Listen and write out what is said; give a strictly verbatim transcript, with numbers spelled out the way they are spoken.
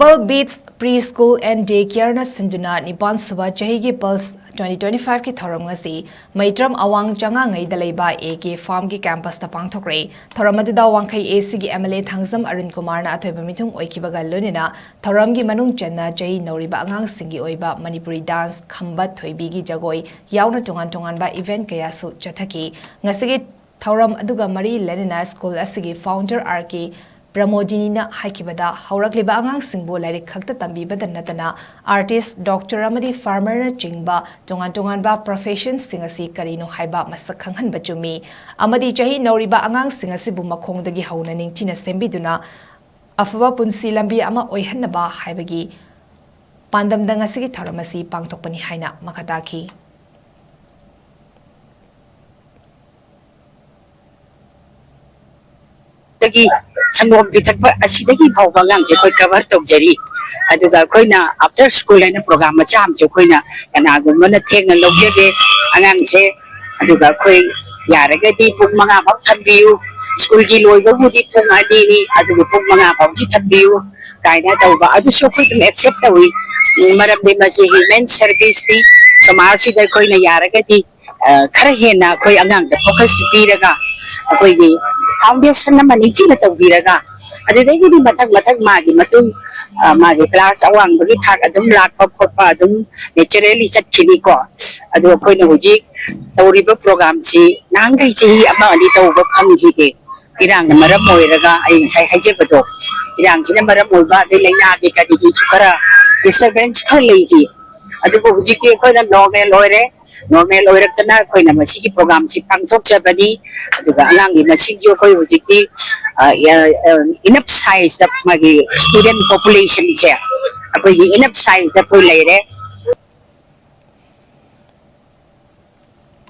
Pearl Beats Preschool and Day Carena ꯁꯤꯟꯗꯨꯅ ꯅꯤꯄꯥꯟ ꯁꯨꯕ ꯆꯍꯤꯒꯤ Pulse twenty twenty-five ꯀꯤ ꯊꯧꯔꯝ ꯉꯁꯤ ꯃꯩꯇ꯭ꯔꯝ ꯑꯋꯥꯡ ꯆꯉꯥꯉꯩꯗ ꯂꯩꯕ A K Farm ꯒꯤ campus ꯇ ꯄꯥꯡꯊꯣꯛꯈ꯭ꯔꯦ꯫ ꯊꯧꯔꯝ ꯑꯗꯨꯗ ꯋꯥꯡꯈꯩ A C ꯒꯤ M L A Thangjam Arun ꯀꯨꯃꯥꯔꯅ ꯑꯊꯣꯏꯕ ꯃꯤꯊꯨꯡ ꯑꯣꯏꯈꯤꯕꯒ ꯂꯣꯏꯅꯅ ꯊꯧꯔꯝꯒꯤ ꯃꯅꯨꯡ ꯆꯟꯅ ꯆꯍꯤ ꯅꯧꯔꯤꯕ ꯑꯉꯥꯡꯁꯤꯡꯒꯤ ꯑꯣꯏꯕ ꯃꯅꯤꯄꯨꯔꯤ dance ꯈꯝꯕ ꯊꯣꯏꯕꯤꯒꯤ ꯖꯒꯣꯏ ꯌꯥꯎꯅ ꯇꯣꯉꯥꯟ ꯇꯣꯉꯥꯟꯕ event ꯀꯌꯥꯁꯨ ꯆꯠꯊꯈꯤ꯫ ꯉꯁꯤꯒꯤ ꯊꯧꯔꯝ ꯑꯗꯨꯒ ꯃꯔꯤ ꯂꯩꯅꯅ school ꯑꯁꯤꯒꯤ founder R K ꯄ꯭ꯔꯃꯣꯗꯤꯅꯤꯅ ꯍꯥꯏꯈꯤꯕꯗ, ꯍꯧꯔꯛꯂꯤꯕ ꯑꯉꯥꯡꯁꯤꯡꯕꯨ ꯂꯥꯏꯔꯤꯛ ꯈꯛꯇ ꯇꯝꯕꯤꯕꯗ ꯅꯠꯇꯅ artist, doctor ꯑꯃꯗꯤ farmer ꯅꯆꯤꯡꯕ ꯇꯣꯉꯥꯟ ꯇꯣꯉꯥꯟꯕ profession ꯁꯤꯡ ꯑꯁꯤ ꯀꯔꯤꯅꯣ ꯍꯥꯏꯕ ꯃꯁꯛ ꯈꯪꯍꯟꯕ ꯆꯨꯝꯃꯤ ꯑꯃꯗꯤ ꯆꯍꯤ ꯅꯧꯔꯤꯕ ꯑꯉꯥꯡꯁꯤꯡ ꯑꯁꯤꯕꯨ ꯃꯈꯣꯡꯗꯒꯤ ꯍꯧꯅ ꯅꯤꯡꯊꯤꯅ ꯁꯦꯝꯕꯤꯗꯨꯅ ꯑꯐꯕ ꯄꯨꯟꯁꯤ ꯂꯝꯕꯤ ꯑꯃ ꯑꯣꯏꯍꯟꯅꯕ ꯍꯥꯏꯕꯒꯤ ꯄꯥꯟꯗꯝꯗ ꯉꯁꯤꯒꯤ ꯊꯧꯔꯝ ꯑꯁꯤ ꯄꯥꯡꯊꯣꯛꯄꯅꯤ ꯍꯥꯏꯅ ꯃꯈꯥ ꯇꯥꯈꯤ꯫ ꯗꯒꯤ ꯁꯪꯒꯣꯝ ꯄꯤꯊꯛꯄ ꯑꯁꯤꯗꯒꯤ ꯐꯥꯎꯕ ꯑꯉꯥꯡꯁꯦ ꯑꯩꯈꯣꯏ cover ꯇꯧꯖꯔꯤ꯫ ꯑꯗꯨꯒ ꯑꯩꯈꯣꯏꯅ after school ꯍꯥꯏꯅ program ꯃꯆꯥ ꯑꯃꯁꯨ ꯑꯩꯈꯣꯏꯅ ꯀꯅꯥꯒꯨꯝꯕꯅ ꯊꯦꯡꯅ ꯂꯧꯖꯒꯦ ꯑꯉꯥꯡꯁꯦ꯫ ꯑꯗꯨꯒ ꯑꯩꯈꯣꯏ ꯌꯥꯔꯒꯗꯤ ꯄꯨꯡ ꯃꯉꯥ ꯐꯥꯎ ꯊꯝꯕꯤꯌꯨ꯫ School ꯒꯤ ꯂꯣꯏꯕꯕꯨꯗꯤ ꯄꯨꯡ ꯑꯅꯤꯅꯤ, ꯑꯗꯨꯕꯨ ꯄꯨꯡ ꯃꯉꯥ ꯐꯥꯎꯗꯤ ꯊꯝꯕꯤꯌꯨ ꯀꯥꯏꯅ ꯇꯧꯕ ꯑꯗꯨꯁꯨ ꯑꯩꯈꯣꯏ ꯑꯗꯨꯝ accept ꯇꯧꯏ꯫ ꯃꯔꯝꯗꯤ ꯃꯁꯤ human service ꯅꯤ, ꯁꯃꯥꯖꯁꯤꯗ ꯑꯩꯈꯣꯏꯅ ꯌꯥꯔꯒꯗꯤ ꯑ, ꯈꯔ ꯍꯦꯟꯅ ꯑꯩꯈꯣꯏ ꯑꯉꯥꯡꯗ focus ꯄꯤꯔꯒ ꯑꯩꯈꯣꯏꯒꯤ foundation ꯑꯃ ꯅꯤꯡꯊꯤꯅ ꯇꯧꯕꯤꯔꯒ ꯑꯗꯨꯗꯒꯤꯗꯤ ꯃꯊꯪ ꯃꯊꯪ ꯃꯥꯒꯤ ꯃꯇꯨꯡ, ꯑ, ꯃꯥꯒꯤ class ꯑꯋꯥꯡꯕꯒꯤ ꯊꯥꯛ ꯑꯗꯨꯝ ꯂꯥꯛꯄ ꯈꯣꯠꯄ ꯑꯗꯨꯝ naturally ꯆꯠꯈꯤꯅꯤꯀꯣ꯫ ꯑꯗꯣ ꯑꯩꯈꯣꯏꯅ ꯍꯧꯖꯤꯛ ꯇꯧꯔꯤꯕ program ꯁꯤ ꯅꯍꯥꯟꯈꯩ ꯆꯍꯤ ꯑꯃ ꯑꯅꯤ ꯇꯧꯕ ꯐꯪꯈꯤꯗꯦ꯫ ꯏꯔꯥꯡꯅ ꯃꯔꯝ ꯑꯣꯏꯔꯒ ꯑꯩ ꯉꯁꯥꯏ ꯍꯥꯏꯖꯕꯗꯣ, ꯏꯔꯥꯡꯁꯤꯅ ꯃꯔꯝ ꯑꯣꯏꯕ ꯑꯗꯩ ꯂꯥꯏꯅꯥꯒꯤ ꯀꯔꯤꯒꯤꯁꯨ ꯈꯔ disturbance ꯈꯔ ꯂꯩꯈꯤ꯫ ꯑꯗꯨꯕꯨ ꯍꯧꯖꯤꯛꯇꯤ ꯑꯩꯈꯣꯏꯅ normal ꯑꯣꯏꯔꯦ꯫ Normal ꯑꯣꯏꯔꯛꯇꯅ ꯑꯩꯈꯣꯏꯅ ꯃꯁꯤꯒꯤ program ꯁꯤ ꯄꯥꯡꯊꯣꯛꯆꯕꯅꯤ꯫ ꯑꯗꯨꯒ ꯑꯉꯥꯡꯒꯤ ꯃꯁꯤꯡꯁꯨ ꯑꯩꯈꯣꯏ ꯍꯧꯖꯤꯛꯇꯤ, ꯑ, ꯑ, ꯑ, enough size ꯇ ꯃꯥꯒꯤ student population ꯁꯦ ꯑꯩꯈꯣꯏꯒꯤ enough size ꯇ ꯑꯩꯈꯣꯏ ꯂꯩꯔꯦ꯫